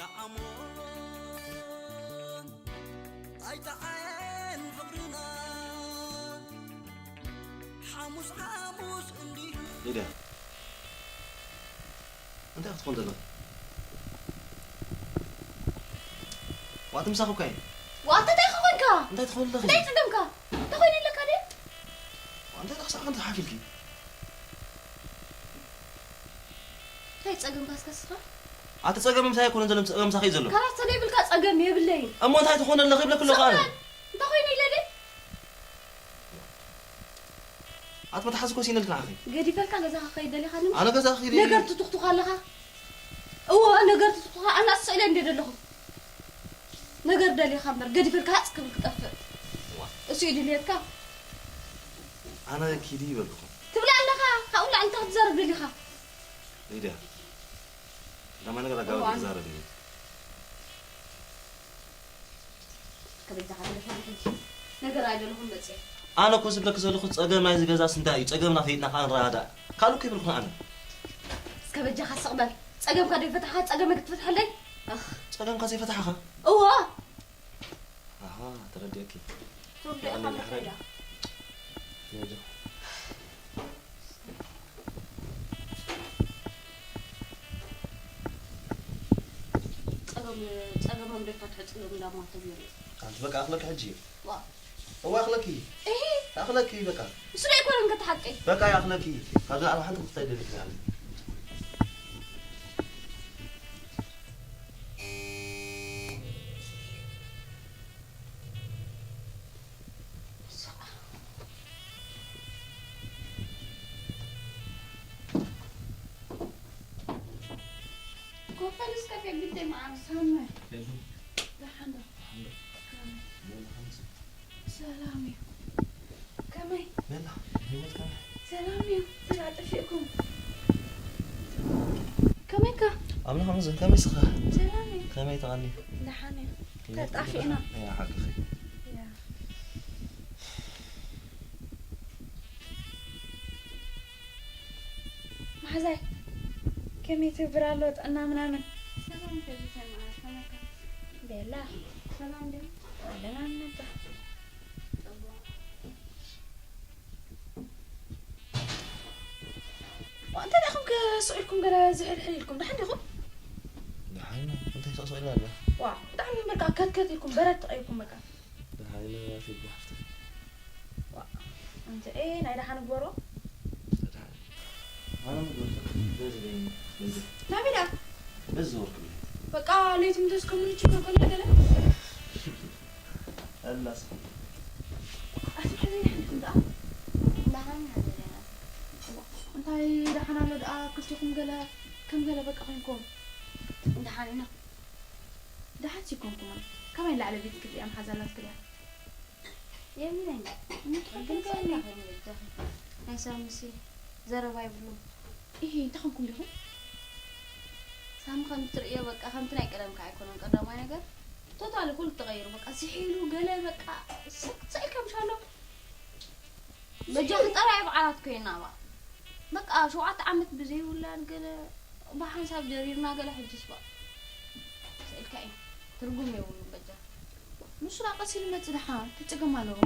ጣዕሞን ኣይጠዓየን ፍቕርና ሓሙስ ሓሙስ እንዲሉ። ሊድያ፣ እንታይ ክትኾን ዘለኻ? ዋት ምሳኹ እኳ እየ። ዋት እንታይ ክኾንካ? እንታይ ትኾን ኣለኺ? እንታይ ጸገምካ? እንታይ ኮይኑ ኣለካ ድዩ? እንታይ ተኽሳዕ ከምቲ ሓፊልኪ? እንታይ ጸገምካ እስከ ስኻ? ኣቲ ጸገም ምሳይ ኣይኮነን ዘሎ፣ ጸገም ምሳኺ እዩ ዘሎ። ካላት ዘይብልካ ጸገም የብለይን። እሞ እንታይ ትኾን ኣለኺ ይብለኪ ኣለኹ ኣነ። ስቕ በል። እንታይ ኮይኑ ኢለ ድዩ? ኣቲ መትሓዚ ኮሲነ ኢልኪ ንዓኺ። ገዲፈልካ ገዛኻ ከይድ ደሊኻ ንምሽ? ኣነ ገዛኺ ከይድ ነገር ኢለ። ትቱኽቱኽ ኣለኻ። እወ፣ ነገር ትቱኽቱኽ ኣነ ኣስቕ ኢለ እንደ ዘለኹ። ነገር ደሊኻ እምበር፣ ገዲፈልካ ሃጽ ክብል ክጠፍእ። እሱ እዩ ድልየትካ። ኣነ ኪዲ ይበልኩ። ትብላ ኣለኻ፣ ካብኡ ንላዕሊ እንታይ ክትዛረብ ደሊኻ? ሊድያ፣ እንዳማ ነገር ኣጋባብ እዋን። ክዛረብ እዩ። ከበጃኻ ዘለካ ሕጂ ነገር ኣይደለኹም መጽእ። ኣነ እኮ ዝብለኪ ዘለኹ ጸገም ናይዚ ገዛስ እንታይ እዩ? ጸገምና ፈይጥና ከኣ ንረዳዳእ። ካልእ እኮ ይብልኩን ኣነ። እስከ በጃኻ ስቕ በል። ጸገምካ ዶ ይፈታሕካ? ጸገመይ ክትፈትሐለይ? ኣኽ። ጸገምካ ዘይፈታሕኻ? እወ። ኣሃ፣ ተረዲአኪ። ትርድኦ ኣነ ካብ ድሕረይ። ምሕረዳ። ነጆ። ጸገም-፣ ጸገሞም ዶ ይፈትሑ፣ ጸገም እንዳማቶም ይሪኡ። ኣንቲ በቃ ኣኽለኪ ሕጂ። ዋ። እዋ ኣኽለኪ። እሂ። ኣኽለኪ በቃ። እሱ ዶ ኣይኮነን ከተሓቂ? በቃ ይኣኽለኪ። ካብ ዛዕባ ሓንቲ ክፍታይ ደሊክ ኣለ። ኮፈል እስከ ፌብቴ መዓር ሳመ። ሄሎ። ደሓን ዶ? ደሓን ዶ? ከመይ? ሄሎ፣ ሓምስ። ሰላም እዩ። ከመይ? ቤላ፣ ህይወት ከመይ? ሰላም እዩ። ስራ ጠፊእኩም። ከመይካ? ኣምላኽ ይመስገን። ከመይ ስኻ? ሰላም እዩ። ከመይ ተቓኒ? ደሓን እዩ። ህይወት ተጣፊእና። ከመይ? ያ፣ ሓቅኺ። ያ። መሓዛይ፣ ከመይ ትብር ኣሎ ጥዕና ምናምን? ሰላም ከቢሰ መዓር ከመካ? ቤላ። ሰላም ድዩ? ኣለና ነባ። ዋ፣ እንታይ ደኣ ኢኹም ከ ስቕ ኢልኩም ገለ ዝሕልሕል ኢልኩም? ደሓን ዲኹም? ደሓን ኢና። እንታይ ስቕ ስቕ ኢልና ኣለና? ዋ፣ ብጣዕሚ በቃ ከትከት ኢልኩም፣ በረድ ተቐይርኩም በቃ። ደሓን ኢና፣ ፊልም ሓፍተይ። ዋ፣ እንተ፣ ኤ፣ ናይ ደሓን ግበሮ። ደሓን። ኣነ ምግቢ በዚ በይ፣ በዚ። ናበይ ደኣ? በዚ ወርቂ በይ። በቃ ለይቲ ምተስከሙኒ ችግር ከሎ ገለ? ኣላስ። ኣቲ ሕዚ ይሕልኩም ደኣ? ደሓን ኢና ዘለና። እንታይ ደሓን ኣሎ ደኣ? ክልቲኹም ገለ ከም ገለ በቃ ኮይንኩም። ደሓን ኢና። ደሓን ሲኮንኩም። ከመይ ላዕሊ ቤት ክልቲኣም ሓዛላት ክልያ? የብለይን። እንታይ ግን ትፈልጥ ከመይ ኣለኻ? ኮይነ በጃኺ። ናይ ሳምሲ ዘረባ ይብሉ። ኢሂ፣ እንታይ ኮንኩም ዲኹም? ሳሚ ከም ትርእዮ በቃ ከምቲ ናይ ቀደምካ ኣይኮነን። ቀዳማይ ነገር ቶታሊ ኩሉ ተቐይሩ። በቃ ስሒሉ ገለ በቃ ስቕ ስቕ ኢልካ ምሽ ኣሎ። በጃኺ ጥራይ በዓላት ኮይና ባ። በቃ ሸውዓተ ዓመት ብዘይ ውላድ ገለ ብሓንሳብ ጀሪርና ገለ ሕጅስ ባ። ስኢልካ እዩ። ትርጉም የብሉን በጃ። ንሱ ደኣ ቀስ ኢሉ ይመጽእ ደሓ፣ እንታይ ጸገም ኣለዎ?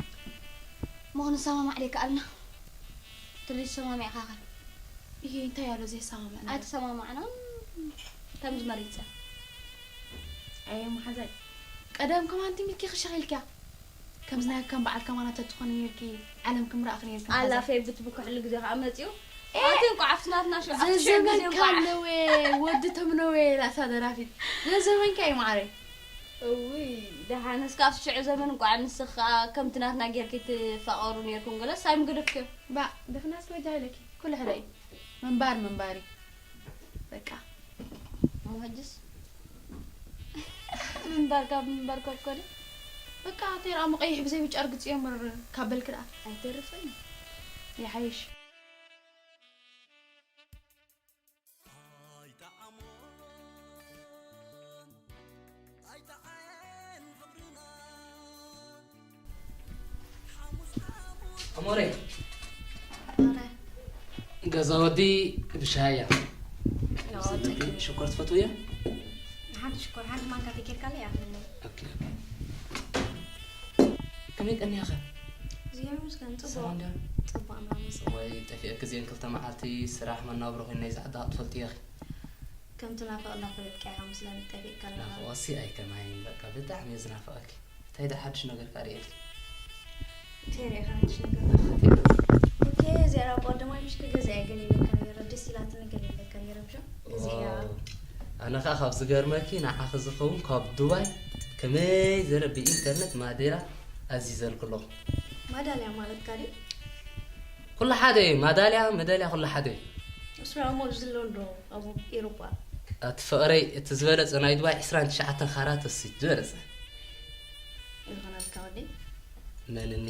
እሞ ክንሰማማዕ ደይከኣልና? ትርድእ ዝሰማሚዕካ ኸ? እሂ፣ እንታይ ኣሎ ዘይሰማምዐና? ኣይተሰማማዕናን ከምዚ መሪጸ። ኣየ መሓዛይ፣ ቀደም ከማን ትሚልኪ ክሸኺልኪያ። ከምዚ ናይ ከም በዓል ከማና ተትኾኒ ነይርኪ፣ ዓለም ክምራእኺ ነይርኪ መሓዛይ። ኣላፌ ብትብኩሕሉ ግዜ ኸዓ መጺኡ። ኤ! ኣቲ እንቋዕ ኣብቲ ናትና ሽዑ፣ ኣብቲ ሽዑ ግዜ ዘዘመንካ እንቋዕ። ነዌ፣ ወዲ ተምነዌ ናታ ደራፊት። ዘዘመንካ እዩ መዓረይ። እውይ፣ ደሓንስ ካብቲ ሽዑ ዘመን እንቋዕ ንስኻ ከምቲ ናትና ጌርኪ ትፋቐሩ ነይርኩም ገለስ ኣይምገደፍክዮ። ባ፣ ደፍናስ ወጃ ኢለኪ። ኩሉ ሕደ እዩ። ምንባር ምንባር እዩ። በቃ። እሞ ሕጅስ? ምንባር ካብ ምንባር ኮልኮለ? በቃ፣ ተይ ደኣ እሞ ቀይሕ ብዘይ ብጫ ርግጽዮ እምበር ካብ በልኪ ደኣ። ኣይተርፍን። ይሓይሽ። ኣይጠዓሞን ኣይጠዓየን ፍቕርና። ሓሙስ ሓሙስ ኣሞሬ፣ ኣረ። ገዛ ወዲ ብሻሂ እያ። ገዛ ወዲ። ስለዚ ሽኮር ትፈትው እያ? ንሓንቲ ሽኮር፣ ሓንቲ ማንካ ተኪርካለይ ኣኽለለይ። ኦኬ። ከመይ ቀኒኻ? እግዚኣብሔር ይመስገን፣ ጽቡቕ። ሰላም ድያ? ጽቡቕ፣ ኣምላኽ ይመስገን። ወይ ጠፊአኪ እዚአን ክልተ መዓልቲ ስራሕ መናብሮ ኮይንና እዩ ዝዓዳ ክትፈልጢ ኢኺ። ከም ትናፍቕ እንዳፈለጥካ ኢኻ ምስለን ጠፊእካ ኣለኻ። ናፍቖሲ ኣይከማይን፣ በቃ ብጣዕሚ እየ ዝናፍቐኪ። እንታይ ደኣ ሓድሽ ነገር ከ ርእየልኪ? እንታይ ርኢኻ ሓድሽ ነገር? ኦኬ፣ እዚኣ ኣብ ቀዳማይ ምሽ ክገዝኣ እየ ገለ ኢለካ ነይረ፣ ደስ ኢላትኒ ገለ ኢለካ ነይረ፣ ምሽ? ገዚእያ። ዋው። ኣነ ኸኣ ካብ ዝገርመኪ ንዓኺ ዝኸውን ካብ ዱባይ ከመይ ዝበለ ብኢንተርነት ማዴላ ኣዚዘልኪ ኣለኹ። ማዳልያ ማለትካ ድዩ? ኩሉ ሓደ እዩ፣ ማዳልያ መዳልያ ኩሉ ሓደ እዩ። እሱ ደኣ እሞ ኣብዚ ዘሎ እንዶ ኣብ ኤውሮጳ። ኣቲ ፍቕረይ እቲ ዝበለጸ ናይ ዱባይ ዕስራን ትሽዓተን ካራት እሱ እዩ ዝበለጸ። ይኾነልካ ወደይ። መንኒ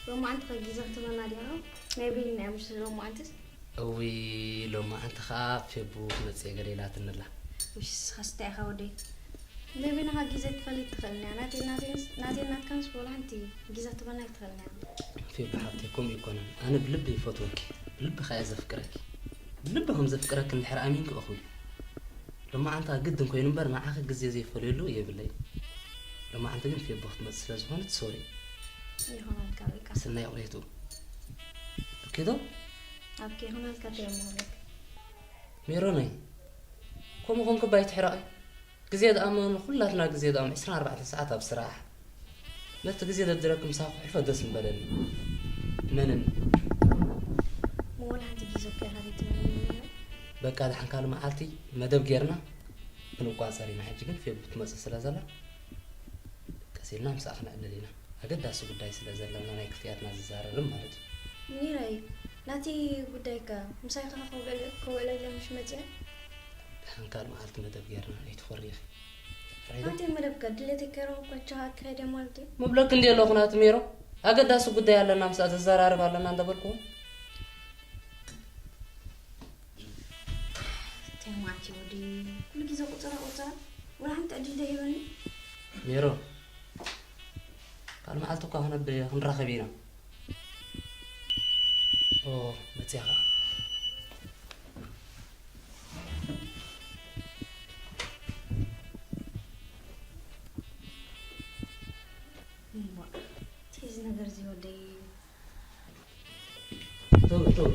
ሎማዓንቲ ከ ግዜ ክትበና ዲኻ? ናይ ቤሊና እያ ምሽ ሎማዓንትስ? እዊ ሎማዓንቲ ኸኣ ፌቡ ክትመጽእ እየ ገለ ኢላትኒ ኣላ። ውሽ ንስኻስ እንታይ ኢኻ ወደይ? ናይ ቤናኻ ግዜ ትፈልጥ ትኽእል እያ። ናተይ ናተይ ናተይ ናትካንስ ወላ ሓንቲ ግዜ ትበና ኣይትኽእልን እያ። ፌቡ ሓብተይ ከምኡ ኣይኮነን፣ ኣነ ብልቢ ይፈትወኪ፣ ብልቢ ኸኣ እየ ዘፍቅረኪ። ብልቢ ከም ዘፍቅረኪ እንድሕር ኣሚንኪ እኹል። ሎማዓንታ ግድን ኮይኑ እምበር ንዓኺ ግዜ ዘይፈልየሉ የብለይ። ሎማዓንቲ ግን ፌቡ ክትመጽእ ስለ ዝኾነት ሶሪ። ይኾነልካ በቃ። ስናይ ቁሬቱ ኦኬ ዶ? ኣብኪ ይኾነልካ እንታይ እሞ ወደይ? ሜሮነይ ከምኡ ኮንኪ ባይ ትሕረቒ። ግዜ ደኣ እሞ ንኹላትና ግዜ ደኣ እሞ ዕስራን ኣርባዕተን ሰዓት ኣብ ስራሕ። ነቲ ግዜ ደድረኪ ምሳኺ ክሕልፎ ደስ ምበለኒ። መንን ሞላ ሓንቲ ግዜ እኮ ኢኻ ዘይትመልስ። በቃ ደሓን ካልእ መዓልቲ መደብ ጌርና ክንቋጸር ኢና። ሕጂ ግን ፌቡ ትመጽእ ስለ ዘላ ቀስ ኢልና ምሳኣ ክነዕልል ኢና። ኣገዳሲ ጉዳይ ስለ ዘለና ናይ ክልቲኣትና ዝዛረርም ማለት እዩ። ሚራይ ናቲ ጉዳይካ ምሳይ ከ ከውዕል ከውዕለ ኢለ ምሽ መጽያ። ደሓን ካልእ መዓልቲ መደብ ጌርና ኣይትኾሪ ኢኺ። ራይዶ? ናቲ መደብካ ድሌት ከረው ኮቻ ከደ ማለት እዩ። ምብለክ እንዲ ኣለኹ ናቲ ሜሮ ኣገዳሲ ጉዳይ ኣለና ምስኣ ዘዘራርብ ኣለና እንዳበልኩ እንታይ ማለት እዩ ወዲ? ኩሉ ግዜ ቁጽራ ቁጽራ ወላ ሓንቲ ዕድል ደይበኒ። ሜሮ ካልእ መዓልቲ እኳ ክነብ ክንራኸብ ኢና። ኦ መጽያ ኸዓ እምቧእ፣ እንታይ እዚ ነገር እዚ ወደይ? ተው ተው።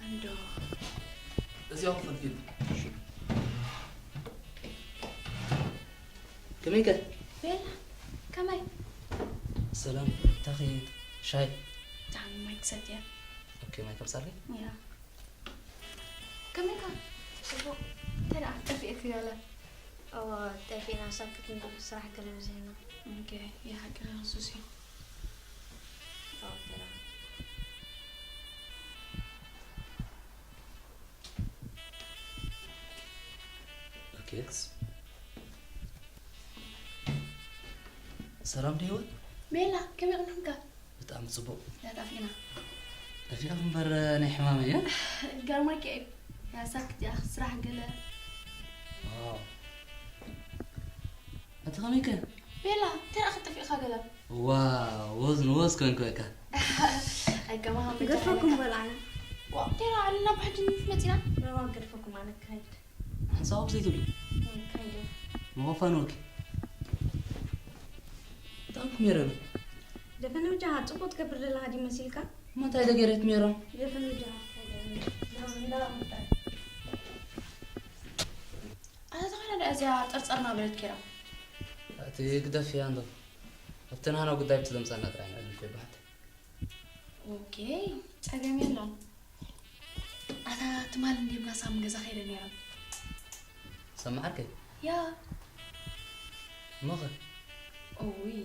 እንዶ እዚኦም ፈልፊሉ። ከመይ ከ? ቤላ፣ ከመይ? ሰላም፣ እንታይ ሻይ? ዳን ማይ ክሰትያ። ኦኬ፣ ማይ ከምጻለይ? ያ። ከመይ ከ? ጽቡቕ። እንታይ ደኣ ጠፊእኪ ገለ? ኦ፣ ጠፊእና ሳክት ንብል ስራሕ ገለ ብዝህና። ኦኬ፣ ይሓቂ ሱሲ። ኦ፣ ተራ። ኦኬ። ሰላም ዶ ህይወት? ቤላ፣ ከመይ ቅድምካ? ብጣዕሚ ጽቡቕ። ዳጣፊና። ጠፊእካ እምበር ናይ ሕማም እየ። ገርማኪ እዩ። ሳክት እያ፣ ስራሕ ገለ። ዋው። ኣቲ ከመይ ከ? ቤላ፣ እንታይ ደኣ ጠፊእካ ገለ? ዋው፣ ወዝ ንወዝ ኮንኩ በቃ። ኣይከማኻ ገድፈኩም በል ኣነ። ዋ፣ እንታይ ደኣ ኣልና ብሕጂ ንመጺና? ረባ ገድፈኩም ኣነ ክኸይድ። ሓንሳብ ዘይትብሉ። ክኸይድ እየ። መኸፋንወኪ። ብጣዕሚ ሜሮን። ደፈን ወጃ ጽቡቅ ትገብር ዘለኻ ድዩ መሲልካ? እሞ እንታይ ደገሬት ሜሮን? ደፈን ወጃ ኣታ ተኸዳ ደኣ እዚኣ ጠርጠርና በለት ኬራ። እቲ ግደፍያ እንዶ ኣብቲ ናህና ጉዳይ ብትዘምፀና ጥራይ ኢና ዝልፌ ብሓት። ኦኬ፣ ጸገም የለን። ኣታ ትማል እንዲም ናሳም ገዛ ከይደ ነይሮም። ሰማዓርከ? ያ። እሞኸ? ኦይ፣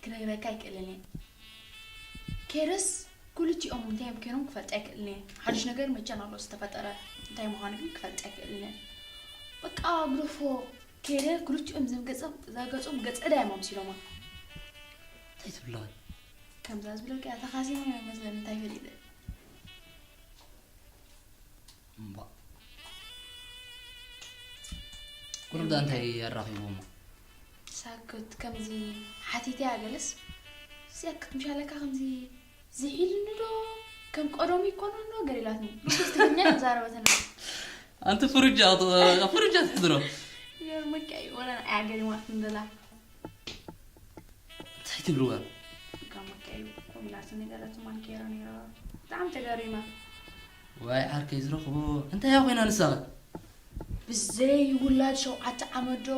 ክነግረካ ኣይክእልን እየ። ኬርስ ክልቲኦም እንታይ እዮም ኮይኖም ክፈልጥ ኣይክእልን እየ። ሓድሽ ነገር መቸን ኣሎ ዝተፈጠረ፣ እንታይ ምዃኑ ግን ክፈልጥ ኣይክእልን እየ። በቃ ግደፎ፣ ኬረ ክልቲኦም ዘገጾም፣ ዘገጾም ገጸ ዳዮም ኣምሲሎማ። እንታይ ትብለዋል? ከምዛ ዝብለካ እያ፣ ተኻሲሞም እዮም መስለኒ፣ እንታይ ፈሊጠ። እምባ። ቁሩብ ዳ እንታይ ኣራኺብዎም? ሳክት ከምዚ ሓቲተ እያ ገለስ፣ ስያክት ምሻለካ ከምዚ ዝሒልኒ ዶ ከም ቀደሙ ይኮኖ እንዶ ገር ኢላትኒ። ብሉጽ ትግርኛ ተዛረበትና። ኣንቲ ፍሩጃ ፍሩጃ ትሕድሮ። ይገርመካ እዩ፣ ወላ ንዓያ ገሪማትኒ ደላ። እንታይ ትብልዋ? ይገርመካ እዩ፣ ኮሚላትኒ ገለ ትማል ገይራ ነይራ። ብጣዕሚ ተገሪማ። ዋይ ዓርከይ ዝረኽቦ እንታይ እያ ኮይና ንሳኸ? ብዘይ ውላድ ሸውዓተ ዓመት ዶ፣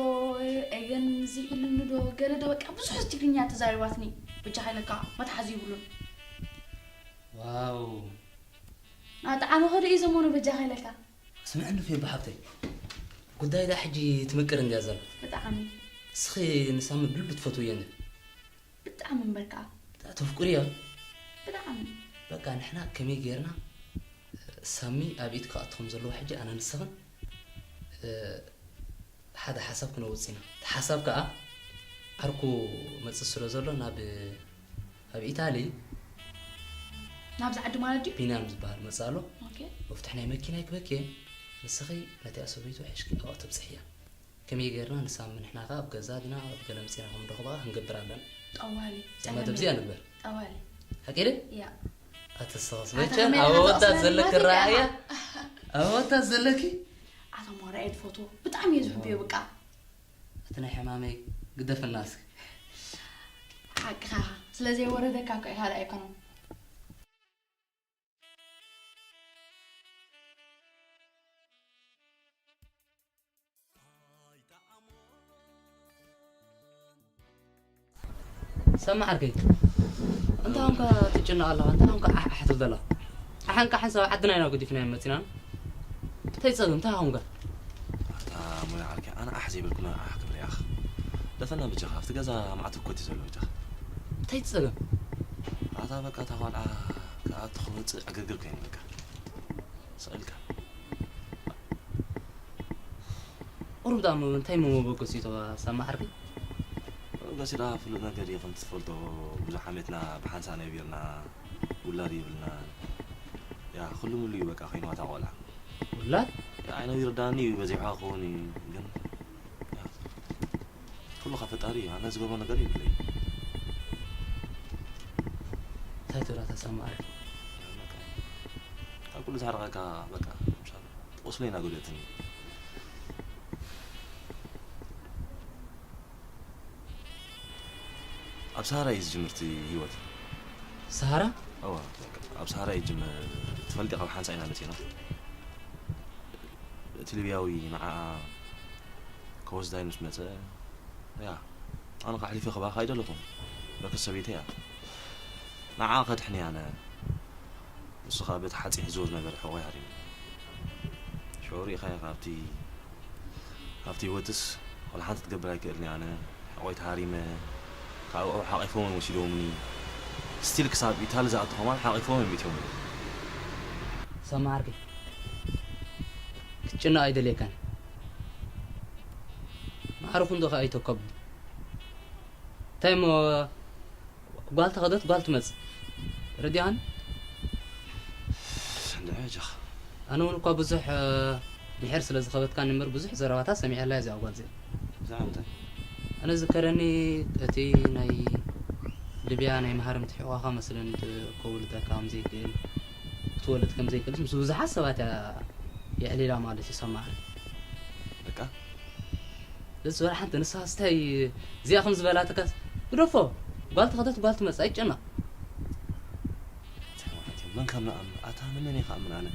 እገን እዚ ኢሉኒ ዶ፣ ገለ ዶ፣ በቃ ብዙሕ ትግርኛ ተዛሪባትኒ። በጃኻ ኢለካ መትሓዚ ይብሉን። ዋው ኣጣዓሚ ኸዱ እዩ ዘመኑ በጃኻ ኢለካ። ስምዕኒ ፌባ ሓብተይ፣ ጉዳይ ዳ ሕጂ ትምቅር እንድያ ዘላ። ብጣዕሚ እስኺ ንሳሚ ብልቢ ትፈትውየን። ብጣዕሚ እምበር ከዓ ተፍቅርዮ። ብጣዕሚ በቃ ንሕና ከመይ ጌርና ሳሚ ኣብ ኢድ ክኣትኹም ዘለዎ ሕጂ ኣነ ንስኽን እ፣ ሓደ ሓሳብ ክነውፅ ኢና። እቲ ሓሳብ ከዓ ዓርኩ መፅእ ስለ ዘሎ ናብ ኣብ ኢታሊ ናብዚ ዓዲ ማለት ድዩ? ቢንያም ዝበሃል መፅእ ኣሎ። ኦኬ። መፍትሕ ናይ መኪና ይክበኪ ንስኺ ነቲኣ ሰበይቱ ሕሽኪ ኣብኣ ተብፅሕያ። ከመይ ጌርና ንሳሚ ንሕና ከዓ ኣብ ገዛ ዲና ኣብ ገለ መፂና ከምንረኽባ ክንገብር ኣለና። ጠዋሊ ጸመት ኣብዚኣ ንግበር። ጠዋሊ ሓቂ ደ ያ ኣተስተኸስ ኣታ መቸን ከመይ ኣብ ኢኻ ኣወዳት ተቕስነኒ ዘለኪ ማለት ረኣያ እያ? ኣብ ኣወዳት ዘለኪ ኣታ ሞራኤል ፎቶ ብጣዕሚ እየ ዝሕብዮ። በቃ እቲ ናይ ሕማመይ ግደፍና እስኪ። ሓቅኻ ስለ ዘይወረደካ እኮ ኢኻ ደኣ ኣይኮነን። ሰማዕ ዓርከይ፣ እንታይ ኾንካ ትጭነቕ ኣለኻ? እንታይ ኾንካ ዓሕ ዓሕ ትብል ዘለኻ? ዓሓን ቃሕን ሰብ ዓድና ኢና ገዲፍናዮም መፂና። እንታይ ጸገም? እንታይ ኾንካ? ኣታ ሞያ ዓርከይ፣ ኣነ ዓሕ ዘይበልኩ መን ዓሕ ክብል እያ? ደፈና ብጃኻ፣ ኣብቲ ገዛ መዓት እኮ እቲ ዘሎ ብጃኻ። እንታይ ጸገም? ኣታ በቃ እታ ቖልዓ ክኣቱ ክወፅእ ዕግርግር ኮይኑ በቃ። ስቕ ኢልካ። ቁሩብ ደኣ እንታይ መበገሲቶ ሰማዕ ዓርከይ? መበገሲዳ ፍሉጥ ነገር እዩ፣ ከምቲ ትፈልጦ ብዙሕ ዓመትና ብሓንሳእ ነቢርና፣ ውላድ የብልናን። ያ፣ ኩሉ ምሉ እዩ በቃ ኮይንዋ እታ ቆልዓ። ውላድ? ያ፣ ኣይነው ይርዳኒ እዩ፣ በዚሕዋ ክኸውን እዩ፣ ግን፣ ያ፣ ኩሉ ካብ ፈጣሪ እዩ፣ ኣነ ዝገብሮ ነገር የብለይ። እንታይ ትብላ ተሰማዕ ዓርከይ? ካብ ኩሉ ዝሓርቐካ በቃ፣ ቁስለይ እናጎደእትኒ። ኣብ ሰሃራ እዩ ዝጅምር እቲ ህይወት። ሰሃራ? እዋ፣ በቃ፣ ኣብ ሰሃራ እዩ ዝጅምር። ትፈልጢ፣ ካብ ሓንሳእ ኢና መፂና። እቲ ሊብያዊ ንዓኣ ከወስዳ ምስ መፀ፣ ያ፣ ኣነ ከዓ ኣሕሊፈ ክባካ ኣይደለኹን። በከ ሰበይተይ እያ። ንዓኣ ከድሕን እያ ኣነ። ንሱ ከዓ በቲ ሓፂን ሒዝዎ ዝነበረ ሕቖይ ሃሪሙ። ሽዑ ርኢኻዮ፣ ካብቲ፣ ካብቲ ህይወትስ ዋላ ሓንቲ ትገብር ኣይክእልን እየ ኣነ። ሕቖይ ተሃሪመ፣ ካብ ኣብኡ ሓቒፎም እዮም ወሲዶምኒ። ስቲል ክሳብ ኢታሊ ዝኣቱ ከማን ሓቒፎም እዮም እትዮምኒ። ሰማዕ ዓርከይ፣ ክትጭነቕ ኣይደልየካን። ማዕርኹ እንዶ ከኣ ኣይተከቡ። እንታይ እሞ ጓል ተኸደት ጓል ትመጽእ። ረዲኣን? እንድዒ ኣጆኻ። ኣነ እውን እኳ ብዙሕ፣ እ፣ ድሕር ስለ ዝኸበትካኒ እምበር ብዙሕ ዘረባታት ሰሚዐላ እዚኣ ጓል እዚኣ። ብዛዕባ እንታይ? ኣነ ዝከረኒ እቲ ናይ ልብያ ናይ መሃርምቲ ሕቖኻ መስለን ከውልደካ ከም ዘይክእል፣ ክትወልድ ከም ዘይክእል ምስ ብዙሓት ሰባት እያ የዕሊላ ማለት እዩ ሰማዕ። በቃ። ደስ ዝበል ሓንቲ ንስኻስ እንታይ እዚኣ ከም ዝበላትካስ ግደፎ። ጓል ተኸደት ጓል ትመጽእ ኣይጨነቕ። እንታይ ማለት እዩ? መን ካብ ንኣምን? ኣታ ንመን እየ ክኣምን ኣነ?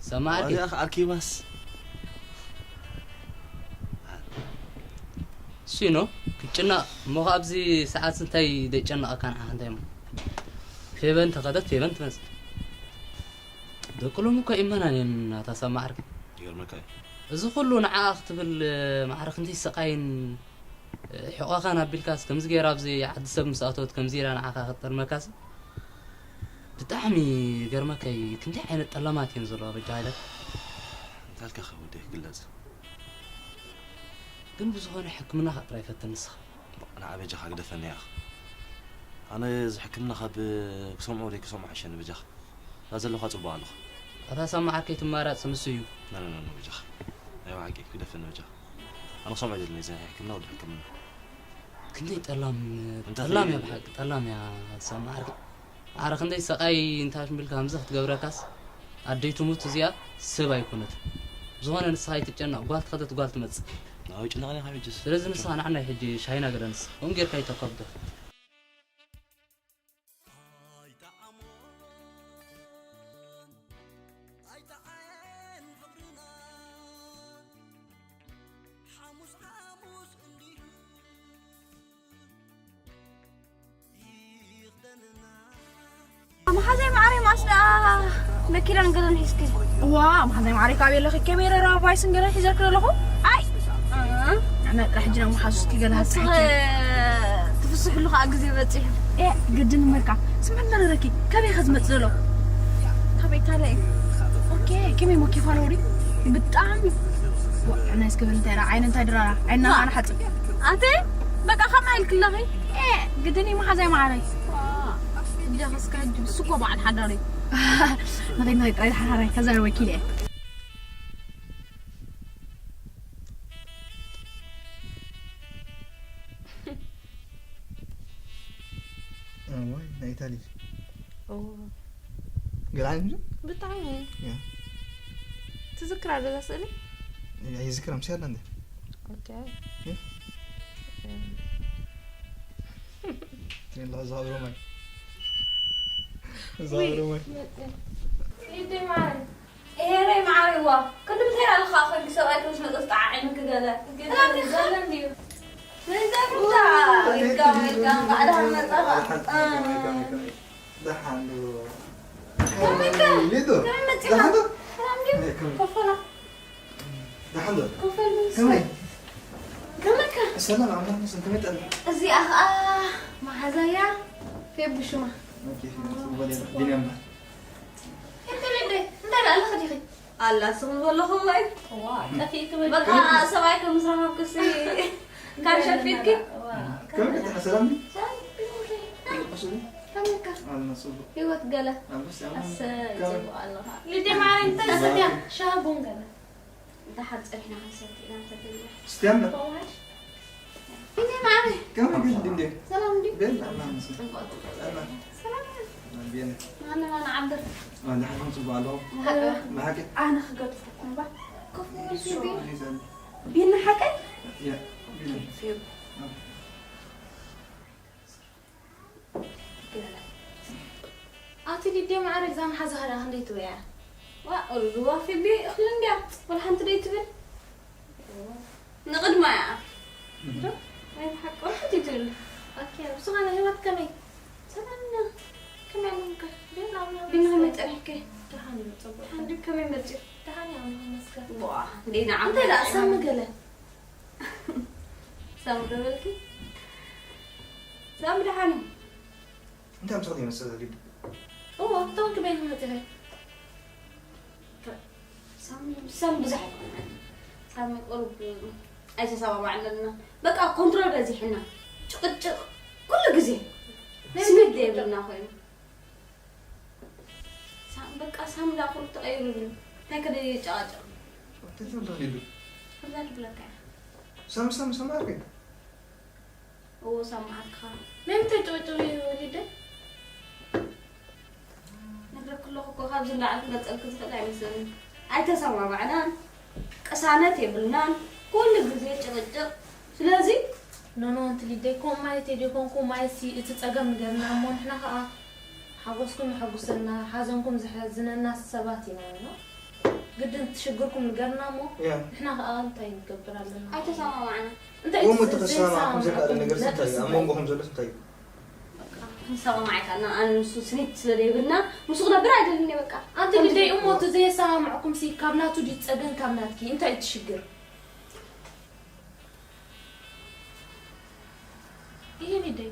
ሰማዕ ዓርኪ። ዋዚኣ ከ ኣርኪባስ? እሱ ነው ክትጭነቕ እሞ ኣብዚ ሰዓት እንታይ ደጨነቐካ ንዓኻ እንታይ እሞ? ፌበን ተኸደት ፌበን ትመጽእ። ደቂ ሎሚ እኮ ይመናን እየን ናታ ሰማዕ ዓርኪ። ይገርመካ እዩ። እዚ ኩሉ ንዓኣ ክትብል ማዕረ ክንደይ ስቓይን ሕቖኻን ኣቢልካስ ከምዚ ገይራ ኣብዚ ዓዲ ሰብ ምስ ኣተወት ከምዚ ኢላ ንዓኻ ክትጠልመካስ ብጣዕሚ ይገርመካ እዩ። ክንደይ ዓይነት ጠላማት እየን ዘለዋ በጃ ሃይለ። እንታይ ኢልካ ከ ወደይ ክግለጽ? ግን ብዝኾነ ሕክምናኻ ጥራይ ፈትን ንስኻ። ንዓ በጃኻ ግደፈኒ ኢኻ። ኣነ እዚ ሕክምና ካብ ክሰምዖ ወደይ ክሰምዖ ሓሸኒ በጃኻ። እዛ ዘለኻ ጽቡቕ ኣለኹ። ኣታ ሳማ ዓርከይ ትማራጽ ንሱ እዩ። ኖ፣ ኖ፣ ኖ፣ ኖ፣ በጃኻ። ናይ ብሓቂ ግደፈኒ በጃኻ። ኣነ ክሰምዖ ኣይደልን እዚ ናይ ሕክምና ወዲ ሕክምና። ክንደይ ጠላም፣ እንታይ ጠላም እያ ኸ- ብሓቂ፣ ጠላም እያ ሳማ ዓርከይ። ኣረ ክንደይ ሰቓይ እንታሽ ሚልካ ከምዚ ክትገብረካስ ኣደይ ትሙት እዚኣ ሰብ ኣይኮነት። ዝኾነ ንስኻ ኣይትጨነቕ፣ ጓል ትኸተት ጓል ትመጽእ። ኣይ ጭነቕና ካብ ሕጅስ። ስለዚ ንስኻ ንዓናይ ሕጂ ሻሂና ገለ ንስኻ። ከምኡ ጌርካ ይተከብዶ። መሓዛይ ማዕረይ ማስዳ መኪናን ገለን ሒዝኪ። ዋ መሓዛይ ማዕረይ ካብ የለኺ ከመይ ረራ ባይስን ገለን ሒዘልክ ዘለኹ። ኣይ ኣነ ጥራሕ ሕጂ ናብ መሓዙስኪ ገለ ንስኺ ሃስኪ። ትፍስሕሉ ከዓ ግዜ በፂሑ። ኤ ግድን መልካ ስምዕና ነረኪ ከበይ ከዝመፅ ዘሎ። ከበይ ታለ። ኦኬ ከመይ ሞኪ ፋኖሪ ብጣዕሚ። ዋ ናይ እስከበል እንታይ ራ ዓይነ እንታይ ድራራ ዓይና ኣነ ሓፂ። ኣንተ በቃ ከማ ኢልክለኺ። ኤ ግድን እዩ መሓዛይ ማዕረይ። እጃ ከስካ ሕጂ ብስኮ በዓል ሓዳሪ። ንኸይድ ንኸይድ ጥራይ ሓራራይ ከዛር ወኪል እየ። እዋይ ናይ ኢታሊ። ኦ ገላን እንጂ። ብጣዕሚ ያ። ትዝክራ ዶ እዛ ስእሊ? ያ ይዝክራ ምስ ያለ እንደ። ኦኬ። ያ። ያ። ትንላ ዛብሮ ማይ። ዛብሮ ማይ። ሊደይ ማይ። ኤረይ መዓረይዋ፣ ቅድም እንታይ ኢላ ኣለኻ? ኮንኪ ሰብኣይ ከም ዝመጸ ዝጠዓዒምኪ ገለ። ገለ እንድዩ። ነዛ ቡታ፣ ዌልካም፣ ዌልካም፣ እንኳዕ ደሓን መጻኻ። ደሓን ዶ? ከመይ ከ? ሊዱ፣ ከመይ መጺኻ? ደሓን ዶ? ሰላም ድዩ? ኮፈና። ደሓን ዶ? ኮፈል ምስ ከመይ? ከመይ ከ? ሰላም፣ ኣምላኽ ምስን ከመይ ጠና? እዚኣ ኸኣ መሓዛያ ፌቡ ሽማ። ኦኬ፣ ፌቡ፣ ጽቡቕ ዲና፣ ዲና እምበር። እንተ ልደ፣ እንታይ ደኣ ኣለኺ ዲኺ? ኣላ ስኹም ዘለኹም ወይ? እዋ፣ ጠፊእኪ በቃ በቃ። ሰብኣይ ከም ምስ ረኸብኩሲ ካብ ሸፊትኪ? እዋ። ከመይ ቀጥታ ሰላም? ሰላም፣ ቢንጎ ሸይ። ቁስሊ? ከመይ ከ? ኣልና ጽቡቕ። ህይወት ገለ? ኣልበስ ያማ። ኣሰይ፣ ከመይ? ጽቡቕ ኣለኻ። ልደ ማርያም፣ እንታይ ሰትያ? ሻሂ ቡን ገለ? ደሓር ጸኒሕና ክንሰቲ ኢና እንተተይና። እስቲ ኣምበር። ፈዋሽ? እንዴ ማዕረ? ከመይ ግን እንዴ? ሰላም እንዴ? ቤላ፣ ኣላ፣ ኣላ። ጽቡቕ፣ ጽቡቕ። ኣላ። ሰላም። ቤላ። ማነ፣ ማነ ዓብር። ኣላ፣ ሓቶም ጽቡቕ ኣለኹ። ብሓቂ? ብሓቂ? ኣነ ክገድፈኩም ባ። ኮፍ በል ፊቢ። ሒዘን። ቢና ሓቀይ? ያ፣ ቢና። ፊቢ። ኣቲ ሊድያ ማዕረ እዛ መሓዛኻ ደኣ ክንደይ ትበያ? ዋ፣ ኦልዱ ዋፊ ቢ እኽሊ እንድያ፣ ወላ ሓንቲ ደይ ትብል። ንቕድማ እያ። ዶ? ናይ ብሓቂ ወላ ሓንቲ ትብል። ኦኬ፣ ብዝኾነ ህይወት ከመይ? ሰላም ኢና። ከመይ ኣለኹም ከ? ደህና ኣለኹ። ቢና ከመይ ጸኒሕኪ? ደሓን እዩ፣ ጽቡቕ። ደሓን ድዩ? ከመይ መጺኡ? ደሓን እዩ፣ ኣምላኽ ይመስገን። ዋ፣ ደህና እንታይ ደኣ ዓመት ሰሚ ገለ? ሳሚ ዶ በልኪ? ሳሚ ደሓን እዩ። እንታይ ምሳሌ ይመስል ሊዱ? እዎ፣ እቶም ክበይኑ መጺኸ። ሳሚ፣ ሳሚ ብዙሕ ኣይኮነን። ሳሚ ቁሩብ ኣይተሰማማዕናን ኣለና። በቃ ኮንትሮል በዚሕና። ጭቕጭቕ ኩሉ ግዜ። ናይ ስሜት ጭቕጭቕ። ዘይብልና ኮይኑ። ሳሚ፣ በቃ ሳሚ ደኣ ኩሉ ተቐይሩሉ። እንታይ ከደ ይጨቓጨቕ? እንታይ ትብል ሊዱ? ከምዛ ትብለካ እያ። ሳሚ፣ ሳሚ፣ ሳሚ ኣልከ? እዎ፣ ሰማዕካ። ንምንታይ ጭቕጭቕ እዩ ወሊደ? ነግረኪ ኣለኹ እኮ፣ ካብዚ ንላዕሊ ክገልጸልኪ ዝኽእል ኣይመስለንን። ኣይተሰማማዕናን፣ ቅሳነት የብልናን፣ ኩሉ ግዜ ጭቕጭቕ። ስለዚ ኖ፣ ኖ፣ ኣንቲ ሊደይ፣ ከምኡ ማለት እየ ዘይኮንኩ፣ ማለትሲ እቲ ጸገም ንገርና እሞ፣ ንሕና ኸኣ ሓጎስኩም የሐጉሰና፣ ሓዘንኩም ዘሐዝነና ሰባት ኢና፣ ኖ? ግድን እቲ ሽግርኩም ንገርና እሞ፣ ያ። ንሕና ኸኣ እንታይ ንገብር ኣለና? ኣይተሰማማዕና። እንታይ እሞ እቲ ዘይሰማማዕኩም ክሰማማዕኩም ዘይከኣለ ዘይሰማማዕኩም ነገርስ እንታይ እዩ? ኣብ ነጥብስ መንጎኹም ዘሎስ እንታይ እዩ? በቃ፣ ክንሰማማዕ ኣይከኣልናን። ኣነ ንሱ ስኒት ስለ ዘይብልና፣ ምስኡ ክነብር ኣይደልን እየ፣ በቃ። ኣንቲ ከምዚ ልደይ እሞ እቲ ዘየሰማማዕኩምሲ ካብ ናቱ ድዩ ጸገም ካብ ናትኪ? እንታይ እዩ እቲ ሽግር? ይሄ ልደይ።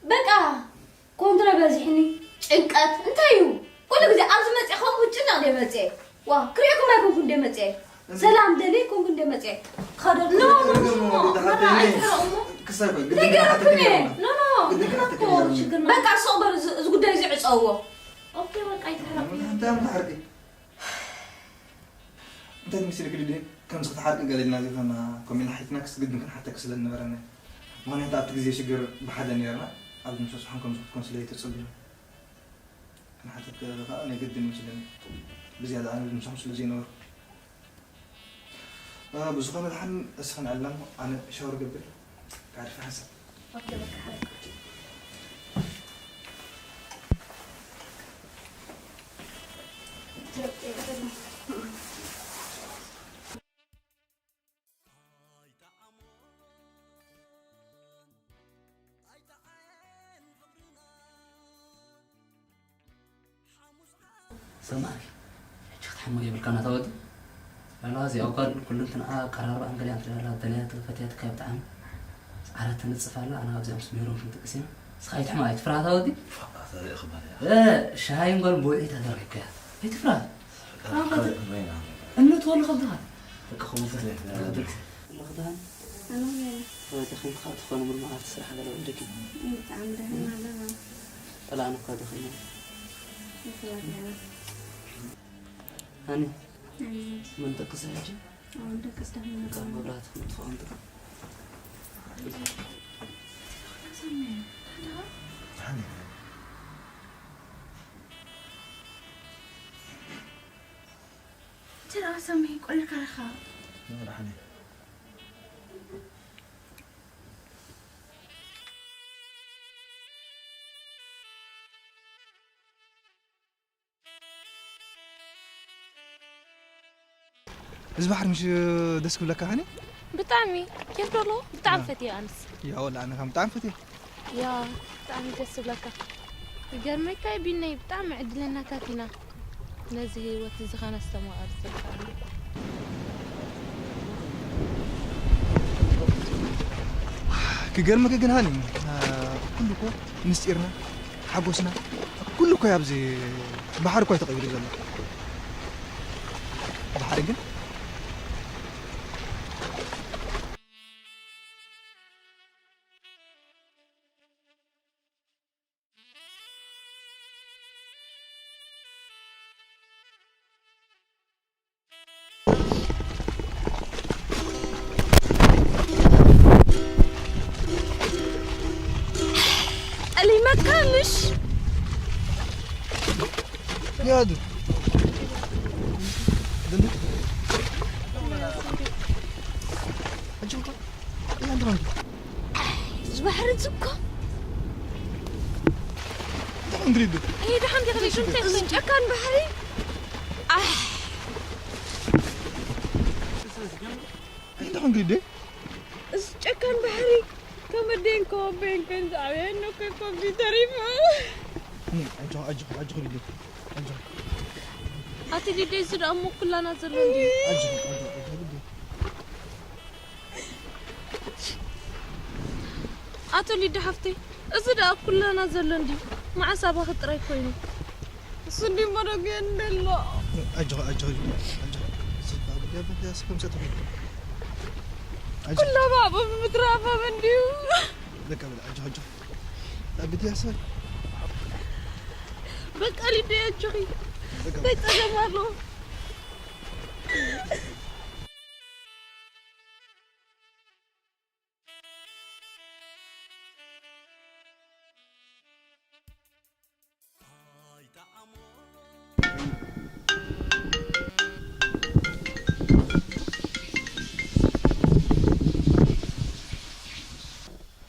በቃ፣ ኮንትሮ በዚሕኒ፣ ጭንቀት፣ እንታይ እዩ? ኩሉ ግዜ ኣብዚ መጽየ ከምኡ ክጭነቕ ድየ መጽየ? ዋ፣ ክሪኤኩም ኣይኮንኩን ድየ መጽየ? ሰላም ደልየ ኣይኮንኩን ድየ መጽየ? ከደልኩ ኖ፣ ኖ፣ ኖ፣ ኖ፣ ኖ፣ መራ ኣይትሕረቑ እሞ። ክሳይ ኮይ፣ ግድን ንገረኩም ሓተት እየ። ገይርና። ኖ፣ ኖ፣ ግድን ንሕና ሓተት እኮ እየ ገይርና። ሽግርና። በቃ፣ ስቕ በሉ፣ እዚ፣ እዚ ጉዳይ እዚ ዕጸውዎ። ኦኬ፣ በቃ፣ ኣይትሕረቑ። እንታይ ምትሓርቂ? እንታይ መሲልኪ ሊድየ? ከምዚ ክትሓርቂ ገለ ኢልና ዘይኮና፣ ከምኡ ኢልና ሓቲትና ክስግድን ክንሓተኪ ስለ ዝነበረና። ምኽንያቱ ኣብቲ ግዜ ሽግር ብሓደ ነይርና፣ ኣብዚ ምሸት ጽባሕ ከምዚ ክትኮን ስለ ዘይተጸበዩ። ክንሓተኪ ከለና ከኣ ናይ ግድን መስለኒ። ብዝያዳ ኣነ ምሳኹም ስለ ዘይነበርኩ። እ፣ ብዝኾነ ደሓን እስኺ ንዕለሞ፣ ኣነ ሻወር ገብር። ካዕሪፍ ሓንሳብ። ኦኬ፣ በቃ ሓንሳብ። ሰማዕ፣ ሕጂ ክትሓሞ የብልካን ኣታ ወዲ። ኣላ እዚኣ ጓል ኩልንትንኣ ኣቀራርባኣን ገሊኣን ትደላ፣ ደልያትካ ፈትያትካ ብጣዕሚ። ሰዓራት ትንጽፍ ኣላ፣ ኣና ኣብዚኣ ምስ ሜሮን ክንጥቅስ ኢና። ንስኻ ኣይትሕማ፣ ኣይትፍራ ኣታ ወዲ። ፋ፣ ኣታ ዘይ ክባል እያ። እ፣ ሻሂን ጓል ብውዒት ኣተረኪብካያ። ኣይትፍራ። ኣታ እምነት ወሉ ከብድኻ። ደቂ ኸምኡ ፈትያ ትደላ። ለኽዳን ኣነ ኸመይ ኣለ? ደኺምካ ትኾን እምበር መዓልቲ ስራሕ ገለ ወደኪ። ብጣዕሚ ደኺም ኣለና። ጠላዕን እኳ ደኺም። ይኽላት ያለ። ሃኒ፣ ሃኒ። መን ደቅስ ሕጂ? ኣዎ፣ ደቅስ ደኺም ካብ ኣለና። መብራህቲ ክንጥፍኦ እንጥቅም። ሃኒ። ትርኣ ሰሚ ቆሪርካ ኢኻ። መብራህቲ። እዚ ባሕሪ ምሽ ደስ ክብለካ ሃኒ? ብጣዕሚ ኬፍ ዶ ኣለዎ? ብጣዕሚ አ። ፈትየ ኣንስ። ያ ወላ ኣነ ከም ብጣዕሚ ፈትየ። ያ ብጣዕሚ ደስ ዝብለካ። ይገርመካ እዩ ቢነይ፣ ብጣዕሚ ዕድለኛታት ኢና ነዚ ህይወት እዚ ከነስተማቕር ዝበቃዕና። ክገርመኪ ግን ሃኒ፣ አ፣ ኩሉ እኮ ምስጢርና፣ ሓጎስና፣ ኩሉ እኮ እዩ ኣብዚ ባሕሪ እኮ እዩ ተቐይሩ ዘሎ። ድሓር ግን ጠሊመካ ምሽ? ያዱ። ደንዱ። ኣጆካ። ያንዱ። ዝባሕሪ ዝኮ። ደሓን ድሪዱ። እይ፣ ደሓን ድሪዱ። እዚ ጨካን ባሕሪ። ኣሕ። ኣይ፣ ደሓን ድሪዱ። እዚ ጨካን ባሕሪ። ከም ኣዴን ከም ኣቦን ከም ዝዓበየኒ እኮ እዩ ኮምፒተር ይፍእ። እም፣ ኣጆ፣ ኣጆ፣ ኣጆ፣ ሊዱ። ኣጆ። ኣቲ ሊዱ፣ እዚ ደኣ እሞ ኩላና ዘሎ እንድዩ። ኣጆ፣ ኣጆ፣ ኣጆ፣ ሊዱ። ኣቶ ሊዱ ሓፍተይ፣ እዚ ደኣ ኩላና ዘሎ እንድዩ። መዓስ ኣባኺ ጥራይ ኮይኑ? እሱ እንዲ መደገ እንደሎ። ኣጆ፣ ኣጆ፣ ኣጆ። ስልጣ ብደብ ያስከም ሰጥቶ። ኣጆ። ኩላ ባቡ ምትራፋ እንድዩ። ለካ በል፣ ኣጆ፣ ኣጆ። ኣብ ቤት ያሰ። በቃ ሊዱ ኣጆኺ። በቃ። እንታይ ጸገም ኣሎ?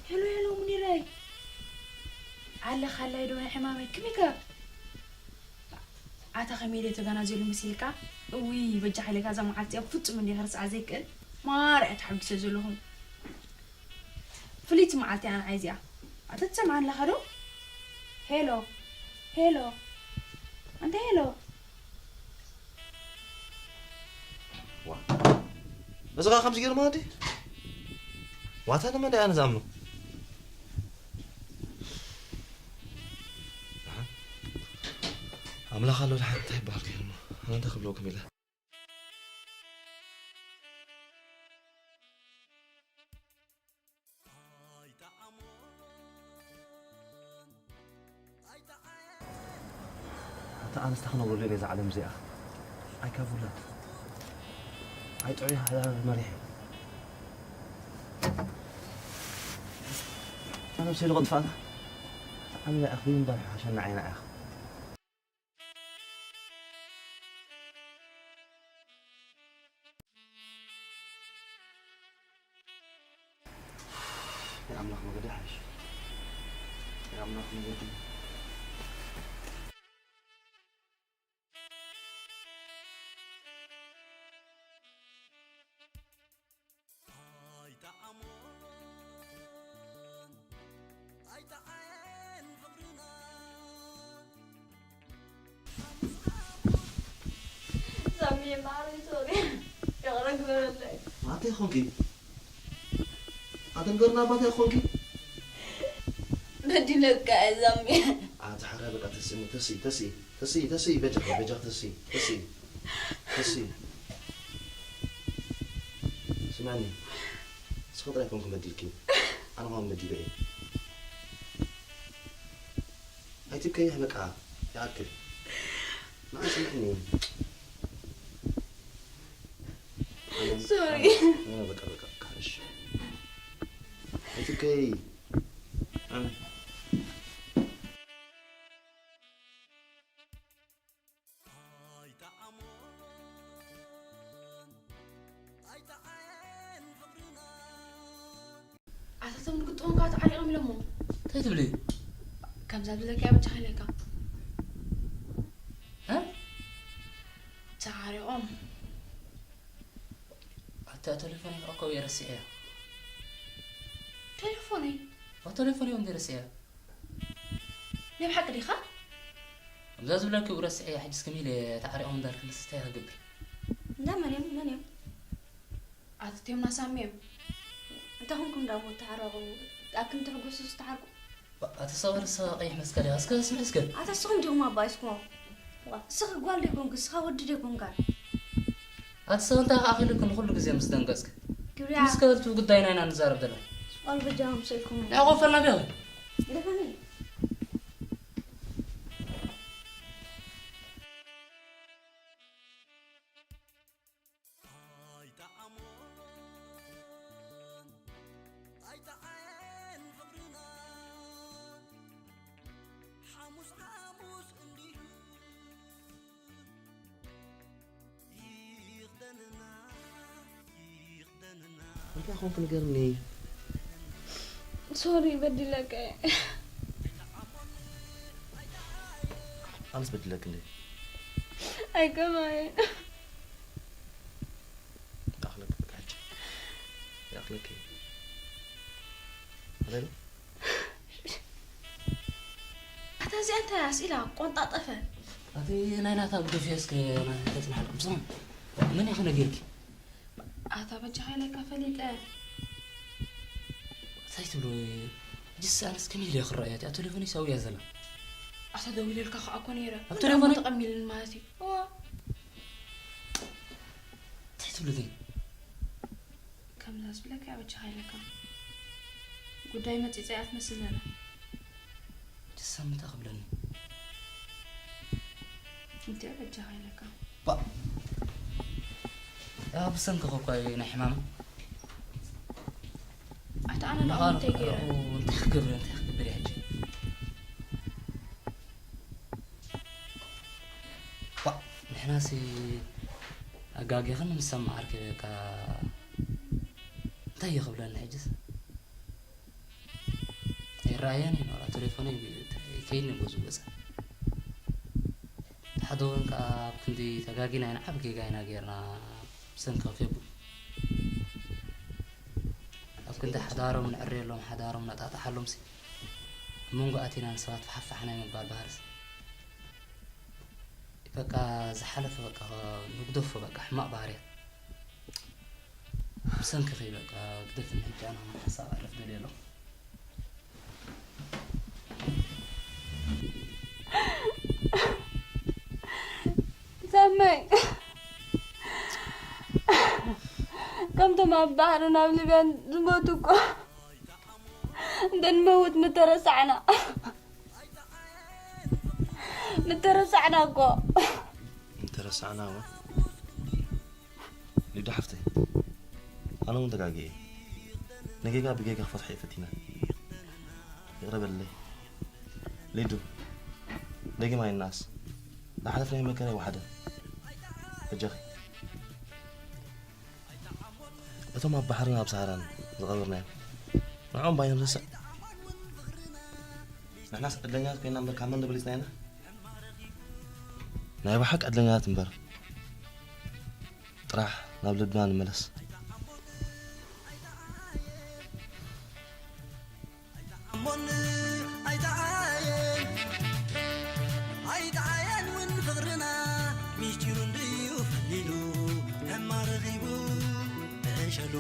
ሄሎ፣ ሄሎ፣ ሙኒረይ። ኣለኻላይ ዶ ናይ ሕማመይ? ክም ይከብ? ኣታ ከመይ ኢለ ተጋናዝየሉ መሲልካ? እውይ፣ በጃኻ ኢለካ እዛ መዓልቲ እዚኣ ፍጹም እንዲየ ክርስዓ ዘይክእል። ማርያ ተሓጒሰ ዘለኹ። ፍልይቲ መዓልቲ እያ ንዓይ እዚኣ። ኣታ ትሰምዓኒ ኣለኻ ዶ? ሄሎ፣ ሄሎ፣ ኣንታ ሄሎ። ዋ፣ እዚ ኸኣ ከምዚ ገይሩ ማለት ድዩ? ዋታ ንመን ደኣ ኣነ ዝኣምኖ? ኣምላኽ ኣሎ ደሓን እንታይ ይበሃል ከይኑ እሞ? ኣነ እንታይ ክብለኩም ኢለ? ኣታ ኣንስታ ክነብረሉ እየ ነዛ ዓለም እዚኣ። ኣይካቡላት። ኣይጥዑይ ሓዳር መሪሕ እዩ። ኣነ ብሰይሉ ቅጥፋእካ ኣነ ኢኻ ምንባር ሓሸና ዓይና ኢኻ። ናይ ኣምላኽ መገዲ ሓይሽ። ናይ ኣምላኽ መገዲ። ኣይጠዓሞን ኣይጠዓየን ፍቕርና። ሳሚ ማሪ ሶሪ። ይቕረ ግበረለይ። ኣንተ ይኾንኪ ኣደንገርና ኣባታ ይኾንኪ። በዲለካ እየ ሳሚ። ኣቲ ሓራ በቃ ተስእኒ ተስኢ ተስኢ ተስኢ ተስኢ በጃኺ በጃኺ ተስኢ ተስኢ ተስኢ። ስማኒ ንስኺ ጥራይ ኮንኩ በዲልኪ ኣነ ኸም በዲለ እየ። ኣይትብከይ በቃ ይኣክል። ንዓ ስምዕኒ። ሶሪ። ኣነ በቃ በቃ በቃ እሺ። ኣይትብከይ። ኣነ ኣታቶም ንግጥሞም ከዓ ተዓሪቖም ኢሎሞ። እንታይ ትብሊ? ከምዛ ዝብለካ እያ በጃኻ ኢለካ። እ? ተዓሪቖም። ኣታ ቴሌፎነይ እኮ እየ ረሲዐያ። ቴሌፎነይ? ኦ፣ ቴሌፎነይ እንደ ረሲዐያ። ናይ ብሓቂ ዲኻ? ከምዛ ዝብለኪ ረሲዐያ፣ ሕጅስ ከመይ ኢለ ተዓሪቖም እንዳልክልስ እንታይ ክገብር? እንዳ መን እዮም? መን እዮም? ኣትቴምና ሳሚ እዮም። እንታይ ኾንኩም ደኣ እሞ ተዓረቑ? ኣብ ክንዲ ትሕጎሱ ዝተዓርቁ? ኣቲ ሰበርሳ ቀይሕ መስቀል እያ። እስከ ስምዕ እስከ። ኣታ ንስኹም ዲኹም ኣባኢስኩሞ? ዋ፣ እስኺ ጓል ዶ ኣይኮንክን? እስኻ ወዲ ዶ ኣይኮንካን? ኣቲ ሰብ እንታይ ከኣ ኣኺሉኪ ንኹሉ ግዜ ምስ ደንገጽኪ? ክብርያ። እስከ እቲ ጉዳይና ኢና ንዛረብ ዘለና። ጓል በጃኹም ሰይኩም። ንዓ ኮፈልና ቢኺ። ደፈኒ። ኣይጠዓሞን ኣይጠዓየን ፍቕርና ሓሙስ ሓሙስ እንዲሁ ይኽደንና ይኽደንና። እንታይ ኾንኩ ንገርኒ? ሶሪ በዲለካ እየ። ኣነስ በዲለክ እንዴ? ኣይከማየን። ይኣኽለኪ በቃ ሕጂ። ይኣኽለኪ። ኣለሉ? ኣታ እዚኣ እንታይ እያ? ስኢላ ቆንጣጠፈ። ኣቲ ናይ ናታ ግደፍዮ እስከ ናታ ተጽናሕልኩም። ስማ፣ መን ኢኺ ነጊርኪ? ኣታ በጃኻ ኢለካ ፈሊጠ። እንታይ ትብሉ? ሕጂስ ኣነስ ከመይ ኢለ ክረኣያ? እቲኣ ቴሌፎነይ ሰው እያ ዘላ። ኣታ ደዊለልካ ከኣ እኮ ነይረ። ኣብ ቴሌፎነይ? ተቐሚልን ማለት እዩ። እዋ። እንታይ ትብሉ ግን? ከምዛ ዝብለካ እያ በጃኻ ኢለካ። ጉዳይ መጺጸ እያ ትመስል ዘላ። ትሰምታ ክብለኒ። እንተ በጃኻ ኢለካ። ባ-፣ ያ ብሰንክኺ እኳ እዩ ናይ ሕማም። ኣታ ኣነ ንዓኡ እንታይ ገይረ? ንዓኡ እንታይ ክገብር፣ እንታይ ክገብር እየ ሕጂ? ባ፣ ንሕናሲ ኣጋጊኽን ምስ ሰማዓርኪ በቃ እንታይ እዩ ክብለኒ ሕጅስ? ኣይረኣያን እዩ ኖራ፣ ቴሌፎነይ ከይኒ ብኡ ዝወፀ። ሓደ እውን ከዓ ኣብ ክንዲ ተጋጊና ኢና፣ ዓቢ ጌጋ ኢና ጌርና፣ ብሰንኪ ፌቡ። ኣብ ክንዲ ሓዳሮም ንዕርየሎም፣ ሓዳሮም ነጣጥሓሎምሲ፣ ኣብ መንጎ ኣቲና ንሰባት ፋሕፋሕ ናይ ምባል ባህርስ። በቃ ዝሓለፈ በቃ ንግደፎ፣ በቃ ሕማቕ ባህርያት። ብሰንክኺ በቃ ግደፍኒ፣ ሕጂ ኣነ ሓሳብ ኣዕርፍ ደልየ ኣለኹ። ሰመይ፣ ከምቶም ኣብ ባሕርን ኣብ ሊብያን ዝሞቱ እኮ እንተንመውት ምተረሳዕና። ምተረሳዕና እኮ። ምተረሳዕና እሞ? ሊዱ ዶ ሓፍተይ፣ ኣነ እውን ተጋግየ። ንጌጋ ብጌጋ ክፈትሖ እየ ፈቲነ። ይቕረ በልለይ። ሊዱ፣ ደጊም ኣይናስ። ዝሓለፍናዮ መከራ ይወሓደ። በጃኺ። እቶም ኣብ ባሕርን ኣብ ሰሃራን ዝቐበርናዮም፣ ንዕኦም ባይንርስዕ። ንሕናስ ዕድለኛታት ኮይና እምበር ካብ መን ዶ በሊጽና ኢና? ናይ ብሓቂ ዕድለኛታት እምበር። ጥራሕ ናብ ልብና ንመለስ። እሞን ኣይተዓየን ኣይተዓየን እውን ፍቕርና ሚስጢሩ እንድዩ ፈሊሉ እማ ረኺቡ መእሸሉ